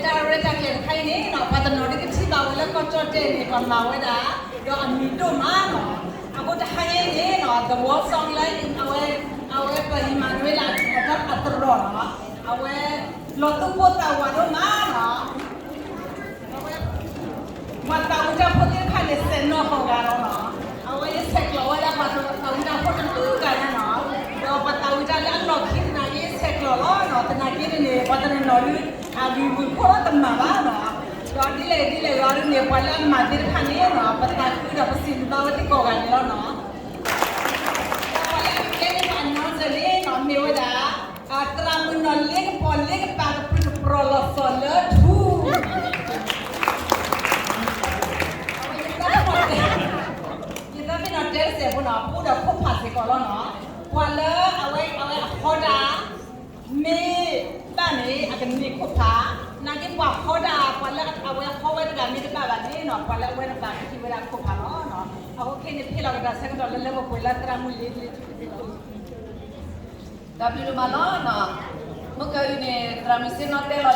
တၢ်ရဲၣ်တၢ်ကျဲၤတခါအံၤန့ၣ်နီၤ ပှၤတနီၤဒ်ကထံၣ်ဘၣ်ဝဲလၢကီၢ်ကၠီၣ်တဲၣ်န့ၣ် ပှၤမၤဝဲဒၣ် ဒီးအမံၤဒိၣ်မးနီၤ. အဃိတဟါအံၤန့ၣ်နီၤ The War Song လၢအဝဲ အဝဲပှၤယမၤနၢၤဝဲလၢအတရီၣ်နီၤ အဝဲ လီၤသူၣ်ပိၢ်သးဝးဒိၣ်မးနီၤ အဝဲ ပှၤသးဝံၣ်တၢ်ဖိသ့ၣ်တဖၣ်န့ၣ် စဲးနီၣ်ဃီၤဂၤလီၤနီၤ. အဝဲယဆဲးကျိးဝဲဒၣ်ပှၤသးဝံၣ်တၢ်ဖိတဒူၣ်ဂၤညါနီၤ. ဒီးပှၤသးဝံၣ်တၢ်လၢအလီၢ်ခံသနာ်က့ ယဆဲးကျိးလီၤနီၤ. သနာ်က့န့ၣ် ပှၤတနီၤနီၤဒုး အဂ့ၢ်ဝံၤခိၣ်လီၤတမၤဘၣ်နီၤ. ဒီးဒ်လဲၣ်ဒ်လဲၣ်ဂ့ၤဒ်န့ၣ် ပှၤလၢအမၤသ့ၣ်တဖၣ်န့ၣ်နီၤ ပသးခုဒီးပစံးဘျုးဘၣ်ဝဲသ့ၣ်ကိးဂၤန့ၣ်လီၤနီၤ. ဒီးပှၤလၢအကဲန့ၢ်ဘၣ် announcer န့ၣ်နီၤ မ့ၢ်ဝဲဒၣ် သရၣ်မုၣ်နီၢ်လ့ကပီၤလ့ကပၤ ကပြုၢ်ကပြီၤလီၤစီၤလၢထူ ယသးပ့ၤနီၣ်တဲစဲးဖိနီၤ ပအိၣ်ဒီးခိၣ်ဖးစ့ၢ်ကီးလီၤနီၤ. ပှၤလၢအဝဲ အဝဲအဟီဒၣ် မ့ၢ်ဘၣ်န့ၣ် အကန့ၢ်ခိၣ်ဖး, နာ်က့ပှၤဟီဒၣ် ပှၤလၢအဝဲဟီဝဲတဂၤမ့ၢ်တဘၣ်ဘၣ်န့ၣ်နီၤ ပှၤလၢအဝဲတဘၣ်ကဟံးဝဲဒၣ်ခိၣ်ဖးလီၤနီၤ. အဃိခဲအံၤန့ၣ် ဖ့ၣ်လီၤကဒီးဆၢကတီၢ်လၢလၢပှဲၤပှဲၤလၢသရၣ်မုၣ်လ့လ့ထူလီၤ. တၢ်ဘျုးဒိၣ်မးလီၤနီၤ. မုၢ်ကၢအံၤန့ၣ် သရၣ်မုၣ်စ့နီၣ်တဲလီၤလံ,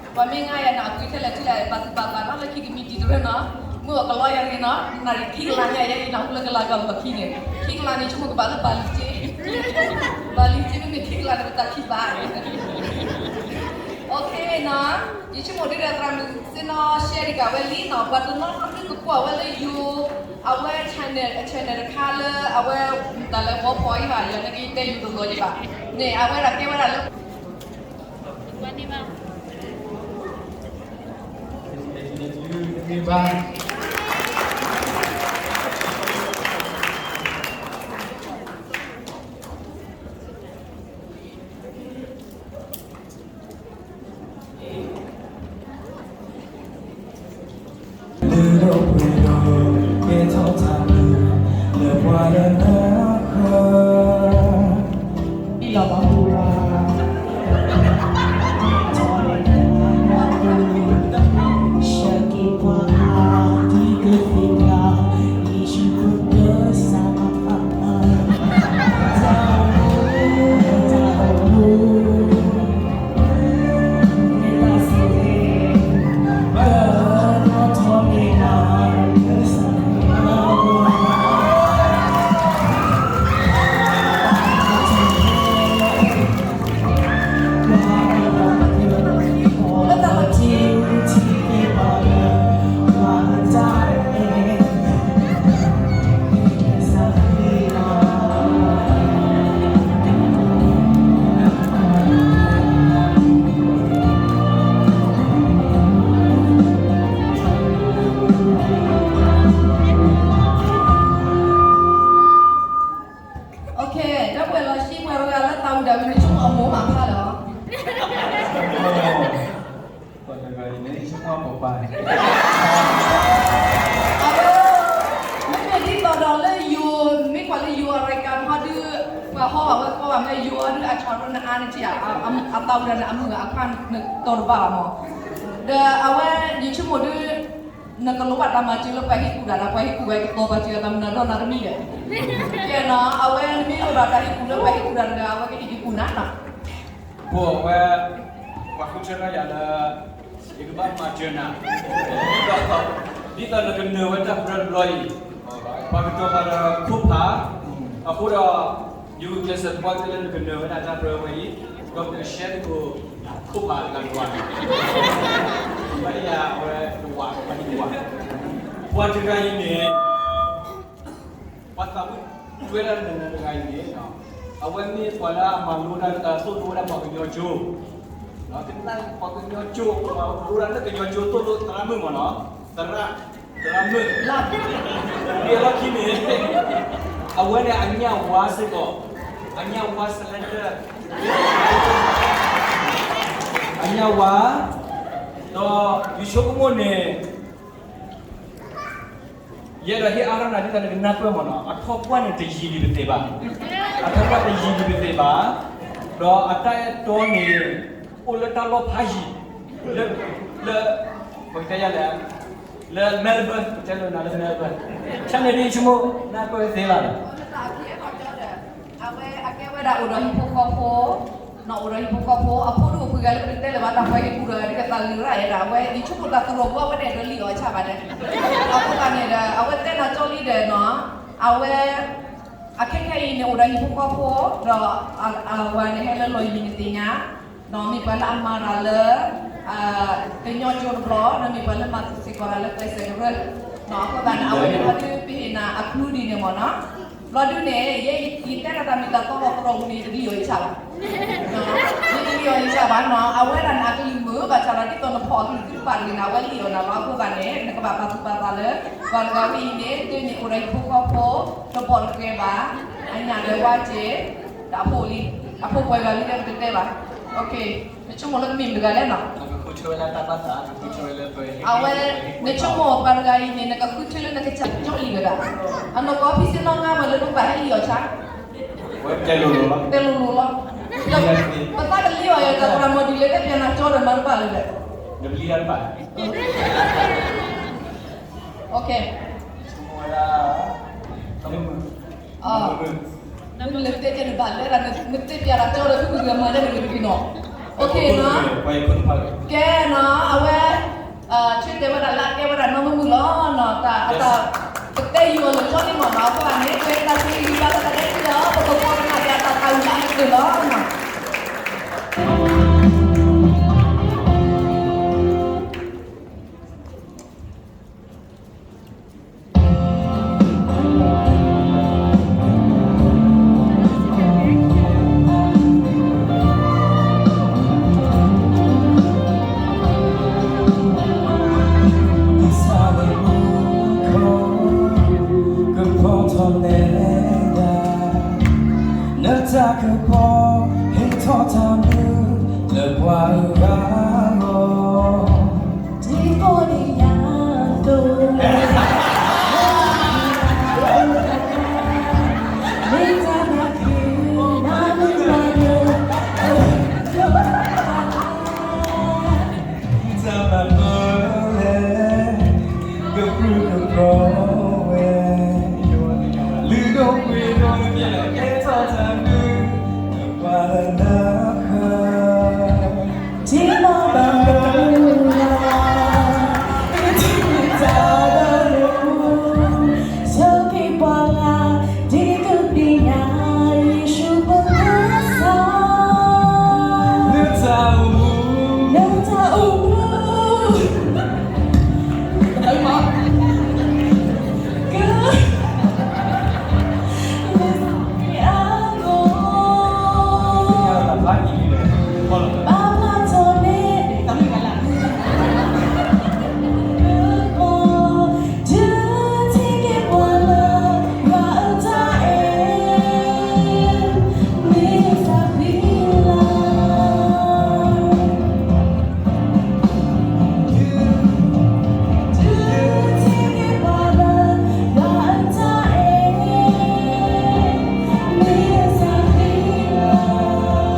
ပှၤမ့ၢ်ငါယၤန့ၣ် အကွံထဲလဲၣ်ထံလဲၣ် ဘၣ်သူၣ်ဘၣ်သးနီၤ လၢခံကမံးတံာ်တရၢနီၤ, မုၢ်အကလီယၤဂ့ၤနီၤ, နၣ်ရံၣ်ခံကလးညါယဲအံၤနီၤ ဟူလၢကလးကီၢ်လီၢ်ခံန့ၣ်, ခံကလးန့ၣ် ဆိကမိၣ်ကဘၣ်လၢဘၣ်လံစ့, ဘၣ်လံစ့မ့မ့ၢ်ခံကလးန့ၣ် ပတၢ်ခံဘၣ်န့ၣ် OK နီၤ, ယဆိကမိၣ်ဒ်ဒီးသရၣ်မုၣ်စ့နီၣ် share တကးဝဲလံနီၤ, ပှၤတနီၤနီၤဒုးကကွၢ်ဝဲလၢယိၤ အဝဲ channel တခါလၢအဝဲ တၢ်လၢ ဝီဖီအံၤဘၣ် ယၤနကတဲယိၤတလီၤယဘၣ်န့ၣ် အဝဲဒၣ်ကဲဝဲဒၣ်လၢ OK ဒီပုၢ်ဝဲၢ်လီၤဆံးပှဲၤဝဲဒၣ်လၢသးဝံၣ်ဒၣ်ဝံၤန့ၣ် ဆိကမိၣ်အမိၢ်မးဖျါလီၤ ပှၤတဂၤအံၤန့ၣ် ဆိကမိၣ်ပှၤပၢ်န့ၣ် မ့မ့ၢ်ဒ်သိးဒီးလၢယိၤ မ့ၢ်ကွၢ်လၢယိၤအရ့ကၤဟီဒုး ပှၤဟီဘၣ်ဝဲကီဘၣ်မ့ၢ်ယိၤဟီဒုး အဆီၣ်ထွဲနအါန့ၣ်ထံၣ်ဧါ, အသးဝံၣ်ဒီးနအမုၢ်အခွါနတီၤတဘၣ်ဘၣ်မး, ဒီးအဝဲ ယဆိကမိၣ်ဒုး နကလိၣ်ဘၣ်တၢ်မၤစၢၤလၢပှၤဟ့ၣ်ကူၣ်တၢ်ဒီး ပှၤဟ့ၣ်ကူၣ်ဝဲကတီၤပှၤစၢၤအသးမနုၤဒီးနၤတမံၤလဲၣ်, ကဲနီၤ အဝဲနမ့ၢ်လိၣ်ဘၣ်တၢ်ဟ့ၣ်ကူၣ်လၢပှၤဟ့ၣ်ကူၣ်တၢ်တဂၤ အဝဲကဟ့ၣ်ကူၣ်နၤနီၤ ပှၤဝဲ ပှၤဃုထၢထီၣ်ယၤလၢ ယကဘၣ်မၤစၢၤနၤ ဒ်သိးနကနၢၤဝဲတၢ်ပတြၢၤတဘျီအံၤ, ပှၤကတီၤပှၤဒီးခိၣ်ဖး, အဃိဒီး ယဂုာ်ကျဲးစၢးသပှၢ်ကတၢၢ်လၢနကနၢၤဝဲဒၣ်တၢ်ပတြၢၤဝဲအံၤ, ဒီးပကရှဲသကိးခိၣ်ဖးတဂၤတဂၤ, မၤဒ်ယၤအဝဲတဝး, ပှၤတဂၤအံၤန့ၣ် ပှၤသးဝံၣ်တွဲဒၣ်နၤတဂၤအံၤန့ၣ်, အဝဲမ့ၢ်ပှၤလၢအမၤလိဒၣ် သိၣ်လိဝဲဒၣ်ပှၤကညီကၠိ, ကနၣ်ပှၤကညီကၠိ ပှၤလိဒၣ်လၢကညီကၠိသိၣ်လိသရၣ်မုၣ်မ့ၢ်နီၤ, သရၣ်, သရၣ်မုၣ်, မ့ၢ်လီၢ်ခံန့ၣ်, အဝဲန့ၣ်အညၣ်ဝါစ့ၢ်ကီး, အညၣ်ဝါ cylinder, အညၣ်ဝါ, ဒီးယဆိကမိၣ်န့ၣ် ယအဲၣ်ဒိးဟ့ၣ်အါထီၣ်နၤဒ်သိးနကနၢ်ပၢၢ်မ့ၢ်နီၤ, အထီၣ်ပှၢ်န့ၣ်တယံာ်ဒံးပသ့ၣ်ဘၣ်, အထီၣ်ပှၢ်တယံာ်ဒံးပသ့ၣ်ဘၣ်, ဒီးအတၢ်အဲၣ်တီန့ၣ် အိၣ်လၢတၢ်လီၢ်ဖးယံၤ, လၢ, လၢ, ပကတဲယၤလဲၣ်, လၢ Melbourne ပတဲလၢနၤလၢ Melbourne, ဆၣ်န့ၣ်ဒ်ယဆိကမိၣ် နၢ်ပၢၢ်သ့လီၤ. အဝဲအကဲဝဲဒၣ်အိၣ်ဒီးဟံၣ်ဖိဃီဖိ, နီၢ်အိၣ်ဒီးဟံၣ်ဖိဃီဖိ, အဖိဒိၣ်အဖု တဂၤလၢပတတဲလၢၤဘၣ် တၢ်ပှၤဟ့ၣ်ကူၣ်ဒီး ဒ်ကသးဂ့ၤရၣ်အဲၣ်ဒၣ် အဝဲယဆိကမိၣ်တၢ်သရိာ်ပူၤ အဝဲဒၣ်ဒီးလံၣ်အီၤဆၣ်ဘၣ်ဒီး အဃိသတးန့ၣ်ဒီး အဝဲတဲနၤကၠီလံဒီးနီၤ အဝဲ အခဲခဲအံၤန့ၣ် အိၣ်ဒီးဟံၣ်ဖိဃီဖိ ဒီးအဝၤန့ၣ်ဟဲလၢလီၢ်ယံၤန့ၣ်သ့ၣ်ညါ ဒီးမ့ၢ်ပှၤလၢအမၤတၢ်လၢ ကညီကၠိတဘျီ ဒီးမ့ၢ်ပှၤလၢမၤစ့ၢ်ကီးတၢ်လၢကျဲးစၢးကရၢ အဃိသတးန့ၣ် အဝဲန့ၣ် ပှၤဒုးပဟ့ၣ်နၤအကျိဒ်န့ၣ်မ့ၢ်နီၤ ဘျီဒုန့ၣ် ယဲယတဲဒၣ်တၢ်မ့ၢ်တၢ်တီလီၤသရိာ်ပူၤန့ၣ် ယတလံၣ်အီၤယဆၣ်ဘၣ် ယတလံၣ်အီၤယဆၣ်ဘၣ်နီၤ အဝဲဒၣ်န့ၣ်အကလုၢ်မုာ် ဘၣ်ဆၣ်ဒီးဒ်သိးနဖီၣ်အကလုၢ်သ့ၣ်တဖၣ်တဂ့ၤန့ၣ် အဝဲလံၣ်အီၤနၤလီၤ အဃိသတးန့ၣ် နကဘၣ်ပာ်သူၣ်ပာ်သးလၢ ပှၤတဂၤဝဲအံၤန့ၣ် ဒ်န့ၣ်အိၣ်ဒီးဟံၣ်ဖိဃီဖိ တဘီၣ်တကဲဘၣ် အညၣ်ဒီးဝါစ့ၢ် ဒီးအဖိလံ အဖိပှဲၤဂၤလံဒီးပတတဲဘၣ် နဆိကမိၣ်လၢကမ့ၢ်မတၤတဂၤလဲၣ်နီၤ အဝဲ နဆိကမိၣ်ပှၤတဂၤအံၤန့ၣ် နကဃုထၢလၢနကစၢ်ကၠီလံဝဲဒၣ် အနီၢ်ကီၢ်ဖံစ့နီၢ်ငါဝဲလၢဒိဘၣ်ဟဲလံၣ်အီၤဆၣ် တဲလိၤလိၤလီၤ ပသးကလံၣ်အီၤယဲ တၢ်သရၣ်မီၢ်ဒ်လဲၣ် တဲပျးနၤကၠီဒီးမၤတဘၣ်လၢၤဒီး နမ့ၢ်လၢတဲကဲနဘၣ်လဲၣ်ဒၣ် နတဲပျးတၢ်ကၠီဒီး ဖုၣ်ကဂၤမၤဒ်န့ၣ်တဂ့ၤနီၤ ကဲနီၤ အဝဲ ဆၢတဲာ်ဝဲဒၣ်လၢအကဲဝဲဒၣ် နီၢ်မုၢ်မုၢ်လီၤနီၤ တၢ် တၢ် ပတဲယံာ်အီၤလၢကၠီန့ၣ်မ့ၢ်နီၤ အဃိန့ၣ် ပတၢ်သံလံဘၣ်လၢတၢ်ဒဲးလီၤ ပကဖီကနၣ်က့ၤအတၢ်သးဝံၣ်လၢအကတၢၢ်လီၤနီၤ ကဖီထီၣ်လဲၤဒၣ် နတၢ်ကပီၤ ဟ့ၣ်ထီၣ်တၢ်မုာ်လၢပှၤအဂၤလီၤ ဒ်သိးဒ်ညါသိး မ့ၢ်တၢ်နာ်က့ၤ နမ့ၢ်ဘၣ်ယိၣ် တၢ်ဘၣ်မနုၤလဲၣ် ကပြုၢ်ကပြီၤဝဲ လုၢ်ဒိၣ်ပှ့ၤဒိၣ် ကဲထီၣ်တၢ်မုာ် ပှၤလၢနဃၢၤ ဒ်မ့ၢ်ဘၣ်မနုၤလဲၣ် ကထံၣ်တၢ်ဒီးနပူၤ ဆိးက့ၤပှၤဂၤ ဒ်သိးပသ့ၣ်ညါ ယ့ၣ်ၡူးပကစၢ် နတၢ်အိၣ်မူ နတၢ်အိၣ်မူ က အဂီၢ် ဘၣ်ဘၣ်ထီၣ်န့ၣ် ဒုးထံၣ်က့ၤပှၤလၢ ပှၤအတၢ်အဲၣ် မ့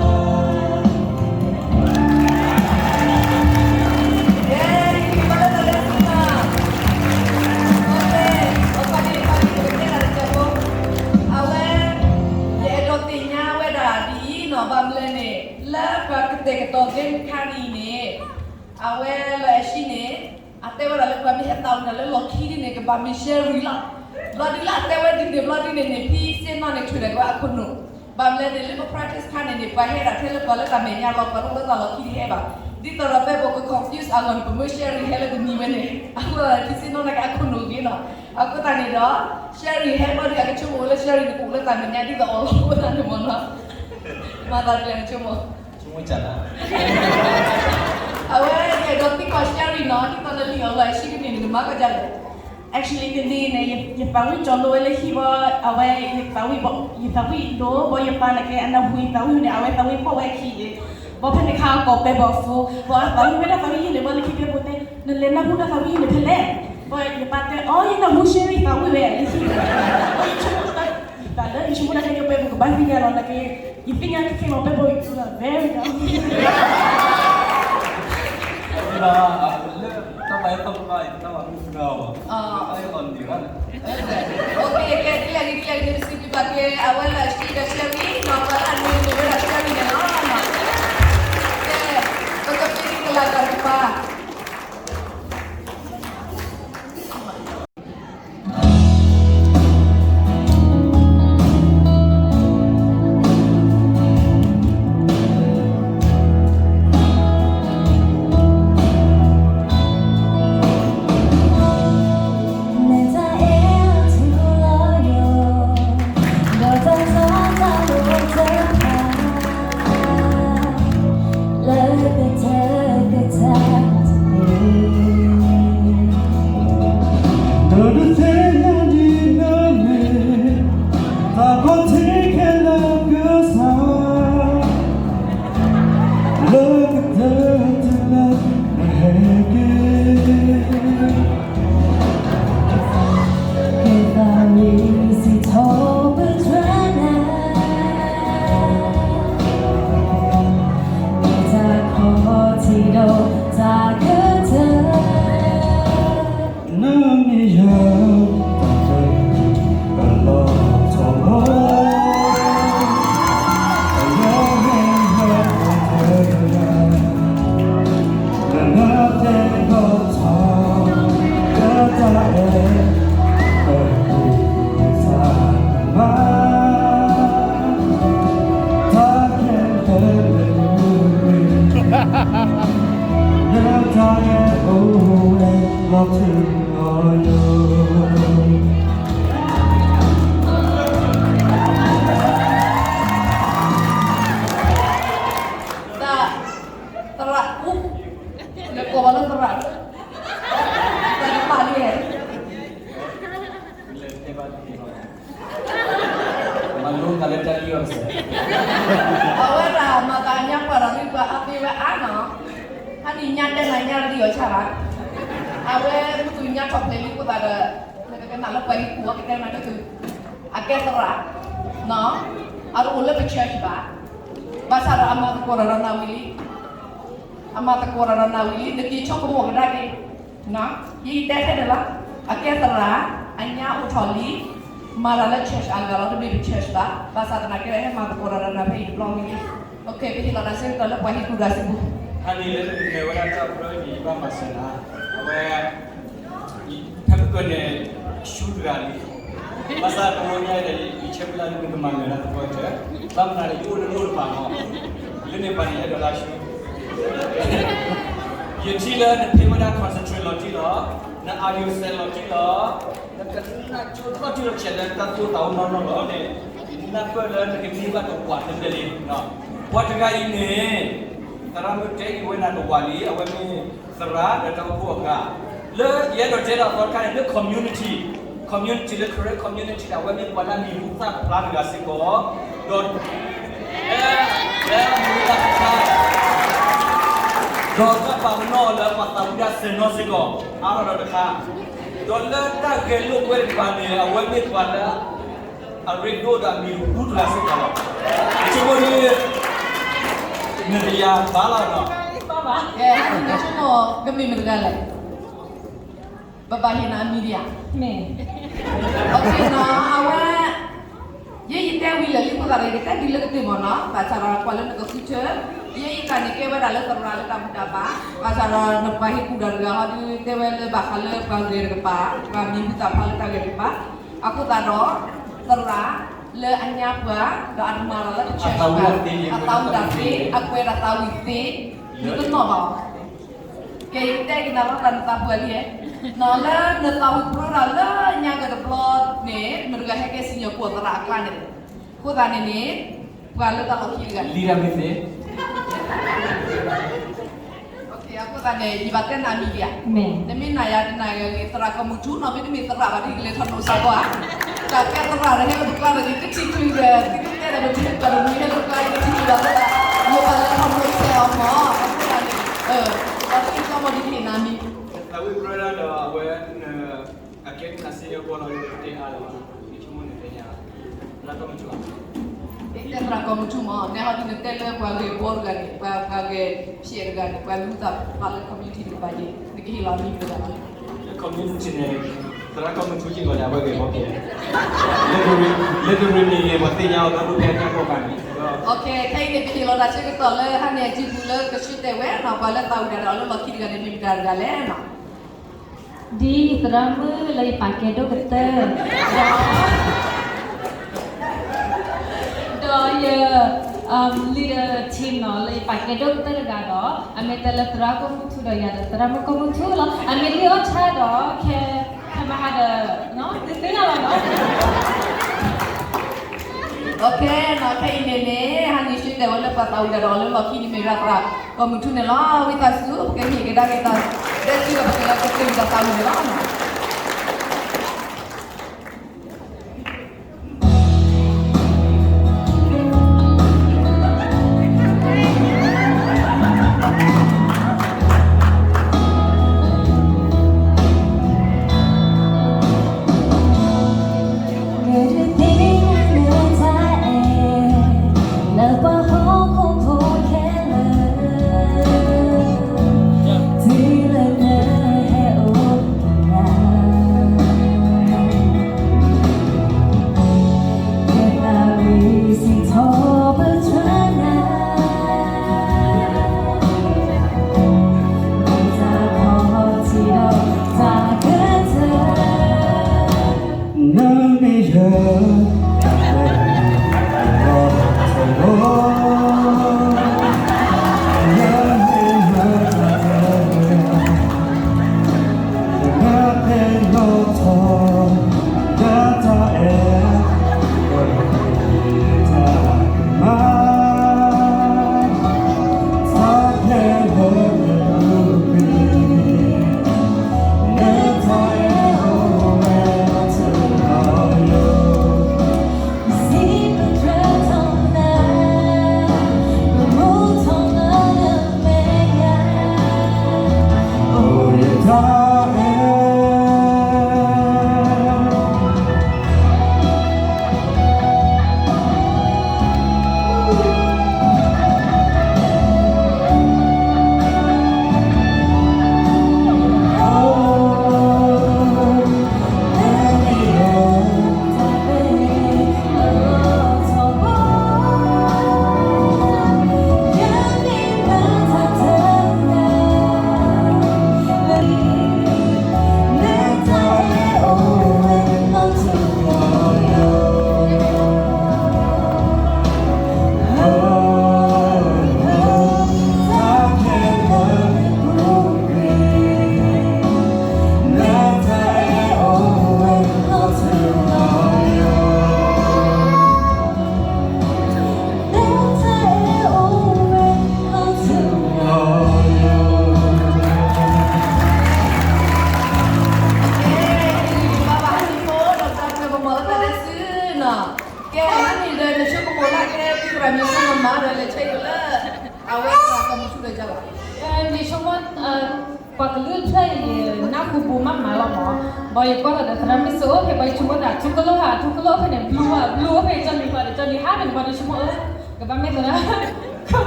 ၢ်သးဝံၣ်လီၤ အဝဲ ယအဲၣ်ဒိးသ့ၣ်ညါဝဲဒၣ်ဒ်အံၤနီၤ ဘၣ်မနုၤလဲၣ်န့ၣ် လၢပှၤကတဲာ်ကတီၤသ့ၣ်တခါန့ၣ်န့ၣ် အဝဲလၢအဟံၣ်န့ၣ် အတဲဝဲဒၣ်လၢပှၤမ့ၢ်ဟဲသးဝံၣ်တၢ်လၢလီၢ်ခံဒ်န့ၣ် ကဘၣ်မ့ၢ် Sherry လီၤ. ဘျီဒ်လၢအတဲဝဲဒ်န့ၣ် ဘျီဒ်န့ၣ်န့ၣ် ဖံစ့နီၢ်န့ၣ် ထုးထီၣ်က့ၤဝဲအခိၣ်နူာ် ဘၣ်မနုၤလဲၣ်န့ၣ် လၢပ practice ခါန့ၣ်န့ၣ် ပှၤဟဲဒၣ်ထဲလၢပှၤလၢတၢ်မဲာ်ညါလီၤ ပှၤလၢလၢတၢ်လီၢ်ခံတဟဲဘၣ်. ဒ်သိးဒီးဖဲပက confuse အဂီၢ်န့ၣ် ပမၢ Sherry ဟဲလၢတနံၤဝဲန့ၣ် အဃိသတးန့ၣ် ဖံစ့နီၢ်န့ၣ်က့အခိၣ်နူာ်ဂ့ၤလီၤ. အဃိသတးန့ၣ်ဒီး Sherry ဟဲဘျီဒ်အကဆိကမိၣ်လၢ Sherry န့ၣ်ကအိၣ်လၢတၢ်မဲာ်ညါဒ်သိးအီၤလီၤ အဃိသတးန့ၣ်မ့ၢ်နီၤ မၤသးဒ်လဲၣ်နဆိကမိၣ် အဝဲယအဲၣ်ဒိးသံကွၢ် Sherry နီၤ ဒ်သိးနလံၣ်အီၤလီၤ Sherry န့ၣ် နကမၤကဒါလဲၣ်. Actually တနံၤန့ၣ် ယသးဝံၣ်ကၠီလိဝဲလၢဟံၣ်ဘၣ် အဝဲ ယသးဝံၣ်ဒိၣ်ဘၣ် ယပၢ်န့ၣ်က့ အနၢ်ဟူယသးဝံၣ်န့ၣ် အဝဲသးဝံၣ်ဖှီၣ်ဝဲခံ ဘၣ်ဖဲန့ၣ်ခါကီၢ်ပဲဘီအဖိ ဘၣ်အသးဝံၣ်ဝဲဒၣ်သးဝံၣ်ယံၤန့ၣ် ဘၣ်လၢခံကဲပူၤတဲ နလဲၤနၢ်ဟူတၢ်သးဝံၣ်ယံၤန့ၣ်ဖဲလဲၣ်. ဘၣ်ယပၢ်တဲ အိ ယနၢ်ဟူ Sherry သးဝံၣ်ဝဲ လၢခံ ယဆိကမိၣ်တၢ်ခဲကဲပဲပူၤကဘၣ်သ့ၣ်ညါလီၤ နက့ ယသ့ၣ်ညါခဲခဲမးပဲပူၤ very dumb လၢတၢ်ဘၣ်ယဲၢ်သီပမၤ ယတၢ်ဘၣ်မုၢ်ကနီၤဘၣ် အီၤ အီၤ ယသီၣ်န့ၢ်ဘၣ်န့ၣ် Okay ကဲ ဒ်လဲၣ်ဂ့ၤ ဒ်လဲၣ်ဂ့ၤ ပစံးဘျုးဘၣ်က့ၤ အဝဲလၢအဟံၣ်ဒီး Sherry နီၤ ပှၤလၢအနုာ်န့ၢ်ဝဲဒၣ် Sherry န့ၣ်လီၤ. ကဲ ဒီးတသ့ၣ်ညါဒ်နမ့ၢ် တၢ်ခီၣ်ထံးခဲလၢာ်ကစၢ် လၢကတၢၢ်တလၢနဟဲက့ၤ ကဲသးမံစံးထီၣ်ပတြၢၤနၤ မ့ၢ်တၢ်ခီၣ်ထံးဒီးတၢ်ကတၢၢ် နမ့ၢ်ယၤ တၢ်ကတၢၢ်အလီၢ်ထီၣ်လီၤ အလီၢ်မ့ၢ်လၢတၢ်ကတၢၢ် သရၣ်, နကိးဘၣ်လၢသရၣ်, တၢ်တဖၣ်လံ, မၤလိသးလၢတၢ်လံအီၤတစဲး, အဝဲဒၣ်မၤသးညါပှၢ်ဒီးလံပှၤအါသ့ဝဲအါနီၤ, ဟါန့ၣ်ညါတဲနၤညါလံအီၤဆၣ်ဘၣ်, အဝဲမုၢ်သူၤညါထီၣ်ဖျဲးလံအဃိသတးဒီး နကကနၣ်လၢပှၤဟံၣ်ကူၣ်အီၤကတဲနၤက့ၤသု, အကဲသရၣ်, အတအိၣ်လၢပ church ဘၣ်, ဘၣ်ဆၣ်ဒီးအမၤသကိးတၢ်ဒီးနၤဝံၤလံ, အမၤသကိးတၢ်ဒီးနၤဝံၤလံ နက့ၤဆိကမိၣ်ကဒါက့ၤ, ယတဲထဲန့ၣ်လီၤ, အကဲသရၣ်, အညါအိၣ်ထီၣ်လံ, မၤတၢ်လၢ church အဂၤလီၤ တမ့ၢ်ပ church ဘၣ်, ဘၣ်ဆၣ်သနာ်က့ဒီးဟဲမၤသကိးတၢ်ဒီးနၤဖဲအံၤတဘျီဝံၤလံ, ပဟ့ၣ်လီၤတၢ်ဆၢကတီၢ်လၢပှၤဟံၣ်ကူၣ်တၢ်စုပူၤ, ဟါန့ၣ်လၢနကလဲၤဝဲဒၣ်တၢ်ပြၢအံၤ ဘၣ်မၤစၢၤနၤ, အဝဲ ဖဲမုၢ်ကၢၢ်န့ၣ် ဆူတဂၤလံ, ဘၣ်ဆၣ်တဝီညါဒီး ယဆၢမုၢ်လၢ်လၢနကမၤနၢၤတၢ်သပှၢ်ကတၢၢ်, ဘၣ်မနုၤန့ၣ် ယအိၣ်လၢနအိၣ်တပၤလီၤ, လၢန့ၣ်ပၤန့ၣ် ယအဲၣ်ဒိးလၢဆူ ယထံၣ်လၢနဖဲဝဲဒၣ် concentrate လီၤတံၢ်လီၤ, နအာရုံစိုက် လီၤတံၢ်လီၤ, နကနၢ်ကၠိထီၣ်တံၢ်လီၤဆဲးလၢတၢ်သိၣ်တၢ်သီနီၢ်နီၢ်လီၤန့ၣ်, နၢ်ပၢၢ်လၢနကန့ၢ်ဘၣ်တပှၤတဘျဲၣ်လံ, ပှၤတဂၤအံၤန့ၣ်, သရၣ်မုၣ်တဲအံၤဝဲနၤတဝၤလံ အဝဲမ့ၢ် သရၣ်ဒီးတၢ်အိၣ်ဖှိၣ်အဂၤ, လၢယအဲၣ်ဒိးတဲဒီးသီတခါန့ၣ် လၢ community, community လၢ Karen community န့ၣ် အဝဲမ့ၢ်ပှၤလၢအမံၤဟူသၣ်ဖျါတဂၤစ့ၢ်ကီး, ဒီး လၢအမံၤဟူသၣ်ဖျါ, ဒီးတၢ်ပာ်ပနီၣ်အီၤလၢပှၤသးဝံၣ်တၢ်ဆဲးနီၣ်စ့ၢ်ကီး, အါထီၣ်ဒီးတခါ, ဒီးလၢတၢ်ဂဲၤလိာ်ကွဲတကပၤန့ၣ် အဝဲမ့ၢ်ပှၤလၢ အရ့ဒိၣ်ဒီးအမံၤဟူတဂၤစ့ၢ်ကီးလီၤ. ဆိကမိၣ်ဒ် နတယၤဘၣ်လီၤနီၤ. ကဲ, ဆိကမိၣ်ကမ့ၢ်မတၤတဂၤလဲၣ်. ဘၣ်ဘၣ်ဟ့ၣ်နၤအမံၤဒံးဧါ. မ့ၢ်, အဝဲ, ယဲယတဲဝံၤလၢာ်လံအဃိသတးဒီး ယကတဲဒ်လၢကတၢၢ်မ့ၢ်နီၤ, ဘၣ်ဆၣ်ဒီးပှၤလၢနကဃုထၢ, ယဲယတၢ်န့ၣ်ကဲဝဲဒၣ်လၢသရၣ်လၢတၢ်ဘူၣ်တၢ်ဘါ, ဘၣ်ဆၣ်ဒီးနပှၤဟ့ၣ်ကူၣ်တၢ်တဂၤဟီဒုး တဲဝဲလၢဘၣ်ဃးလၢပှၤဂဲၤတကပၤ, ပှၤမံၤဟူသၣ်ဖျါလၢတၢ်ဂဲၤတကပၤ, အဃိသတးဒီး သရၣ်လၢအညါပှၤ ဒီးအတမၤတၢ်လၢတ church ဘၣ်, အသးဝံၣ်တၢ်သ့, အကွဲးတၢ်သးဝံၣ်သ့, ဒုးတနီၣ်ဘၣ်အီၤ. ကဲ, ယကတဲက့ၤနၤလီၤတၢ်နသးပှၢ်လံ, လၢနသးဝံၣ်ပြၢတၢ်လၢညါက့ၤတဘျီန့ၣ် မတၤတဂၤဟဲကဲ senior ကီၢ်သရၣ်အကျါန့ၣ်, အဃိသတးန့ၣ်န့ၣ်, ပှၤလၢတၢ်လီၢ်ခံတဂၤန့ၣ်, အဃိသတးန့ၣ် ယဘၣ်တဲနၤအမံၤဒံးဧါ. နမ့ၢ်နာ်ယၤတနာ်ဂ့ၤ သရၣ်ကီၢ်မုၢ်ထူနီၤ, မ့တမ့ၢ်သရၣ်ဘၣ်ဒီး ယကလဲၤထီၣ်နိးစၢၤကီးဧါ. တၢ်ကဲသရၣ်ဒီး ဟဲလၢပကျါဒီး ယတထံၣ်ချုးဒီး သုကတဲဒီး ပထံၣ်ပှၤတမှံၤဟဲလၢပကျါ ယတထံၣ်ချုးဘၣ်အဃိသတး ယဘၣ်လဲၤထီၣ်နိးစၢၤအီၤမး, အဃိသတးန့ၣ်, ဒီးတၢ်ကစီၣ်မီၤဒ်န့ၣ် နမံၤ, သးဝံၣ်ပြၢတၢ်ဒီးအဝဲ အကဲနၤ senior ကီၢ်လီၤ တဲအါလီၤ, ယဆိကမိၣ်န့ၣ်တဲညါ, သရၣ်ကီၢ်မုၢ်ထူ, တဲသရၣ်ကီၢ်မုၢ်ထူမး, နဲဟီဒုးနတဲလၢပှၤဂဲၤဘီတဂၤန့ၣ်, ပှၤဂဲၤဖျဲးတဂၤန့ၣ်, ပှၤမံၤဟူသၣ်ဖျါလၢ community တကပၤန့ၣ်, နကဟ့ၣ်လီၤမံၤတဂၤလီၤ. လၢ community န့ၣ်, သရၣ်ကီၢ်မုၢ်ထူစ့ၢ်ကီးန့ၣ် အဝဲဂဲၤဘီဖျဲး, လၢကရ့ၣ်နံၣ်န့ၣ် ပှၤသ့ၣ်ညါအီၤလၢအိၣ်ဖဲအကၢ်ကီၢ်ဂၤန့ၣ်, ခဲအံၤန့ၣ် ပဟ့ၣ်လီၤတၢ်ဆၢကတီၢ်လၢဟါန့ၣ်အစုပူၤလၢကဆၢတဲာ်ဝဲနီၤ, ပှၤလၢသးဝံၣ်တၢ်ဒီးအီၤလၢလီၢ်ခံတဂၤန့ၣ် မ့ၢ်မတၤတဂၤလဲၣ်နီၤ. ဒ်သရၣ်မုၣ်လၢယပာ်ကဲဒိၣ်ကတၢၢ်, ဒီးယ leader team နီၤ လၢယပာ်ကဲဒိၣ်ကတၢၢ်တဂၤဒီး အမ့ၢ်တဲလၢသရၣ်ကီၢ်မုၢ်ထူဒီးယၤဒီး သရၣ်မုၣ်ကီၢ်မုၢ်ထူလီၤ. အမ့ၢ်လံအီၣ်ဆၣ်ဒီး ခဲ, ခဲမဟါဒီး သုသ့ၣ်ညါလီၤနီၤ. ခဲအံၤန့ၣ်န့ၣ် ဟါန့ၣ် ရှဲတဲဝဲလၢပှၤသးဝံၣ်တၢ်ဒီးအီၤလၢလီၢ်ခံန့ၣ်မ့ၢ်ဝဲဒၣ်သရၣ် ကီၢ်မုၢ်ထူန့ၣ်လီၤ. ဝံသးစူၤ ပကဟ့ၣ်ကဒါက့ၤတၢ် ဒဲစုဒီးပကလဲၤကသံၣ်ဒီးသးဝံၣ်န့ၣ်လီၤ. ကဲ ဟါန့ၣ်ဒီး နဆိကမိၣ်လၢကဲ သုသရၣ်မုၣ်ဆိကမိၣ်မၤဒီး လဲၤဆဲးက့ၤလၢ အဝဲသရၣ်ကီၢ်မုၢ်ထူဒီးယၤဘၣ်. ယဆိကမိၣ် ပှၤကလုာ်တဖျၢၣ်အံၤန့ၣ် နၢ်ဟူဘူးမးမးလီၤမး, ဘၣ်ယကွၢ်လီၤဒီး သရၣ်မုၣ်ဆိအိၣ်ဖဲ ဘၣ်ယဆိကမိၣ်ဒီး ထူကလိၣ်ဟး ထူကလိၣ်ဖဲန့ၣ် ဘျူးဘၣ် ဘျူးအိၣ်ဖဲ ကၠီနံၤဃီဒီး ကၠီနံၤဟါန့ၣ် ဘၣ်ယဆိကမိၣ်ဧၢ, ကဘၣ်မ့ၢ်သရၣ်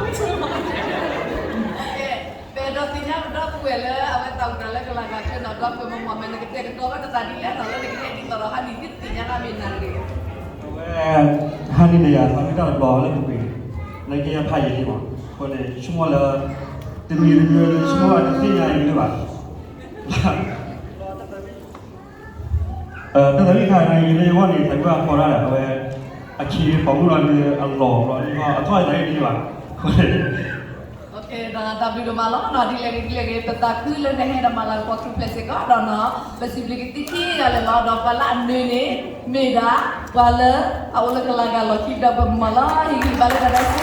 ကီၢ်မုၢ်ထူလီၤ. ပအဲၣ်ဒိးသ့ၣ်ညါပဒီပုၢ်ဝဲၢ်လၢ အဝဲသးဝံၣ်တၢ်လၢကလၤဂၤချၢနီၤ ဒီပုၢ်ဝဲၢ်မ့ၢ်မ့ၢ် မ့ၢ်နကတဲာ်ကတီၤဝဲနသးဒ်လဲၣ်နီၤ လၢနကဟဲဒ်သိးဒီး ဟါန့ၣ်သုသ့ၣ်ညါလၢမ့ၢ်နၤတဂ့ၤ. အဝဲ ဟါန့ၣ်ဒီးယၤ သးမ့ၢ်တၢ်တဘျီလၢပူၤကွံာ် နကဲယဖးယံာ်လံမး, အဃိန့ၣ် ယဆိကမိၣ်လၢ တမံၤတမံၤလၢယဆိကမိၣ်ဘၣ် တသ့ၣ်ညါအံၤလၢၤဘၣ်. တၢ်သးဝံၣ်ခါန့ၣ် ယလၢယဂီၢ်န့ၣ် သးဝံၣ်အဖီတၢ်ဒီး အဝဲ အခံပိာ်မုၣ်လီၤန့ၣ် အလီၢ်ဘျီန့ၣ် အထီၣ်သးဝံၣ်တဘၣ်. ဒီးတၢ်ဘျုးဒိၣ်မးလီၤနီၤ ဒ်လဲၣ်ဂ့ၤဒ်လဲၣ်ဂ့ၤ ပသးခုလၢနဟဲဒီးမၤလၤကပီၤခရံာ်ဖျဲးစ့ၢ်ကီးဒီးနီၤ ပစံးဘျုးကသံၣ်ခံဂၤလၢာ်လီၤ ဒီးပှၤလၢအနၢၤန့ၣ် မ့ၢ်ဒၣ် ပှၤလၢအအိၣ်လၢကလၤဂၤလီၢ်ခံဒီးပမၤလီၤ ဟ့ၣ်ဂံၢ်ဘါလၢတၢ်ဒဲး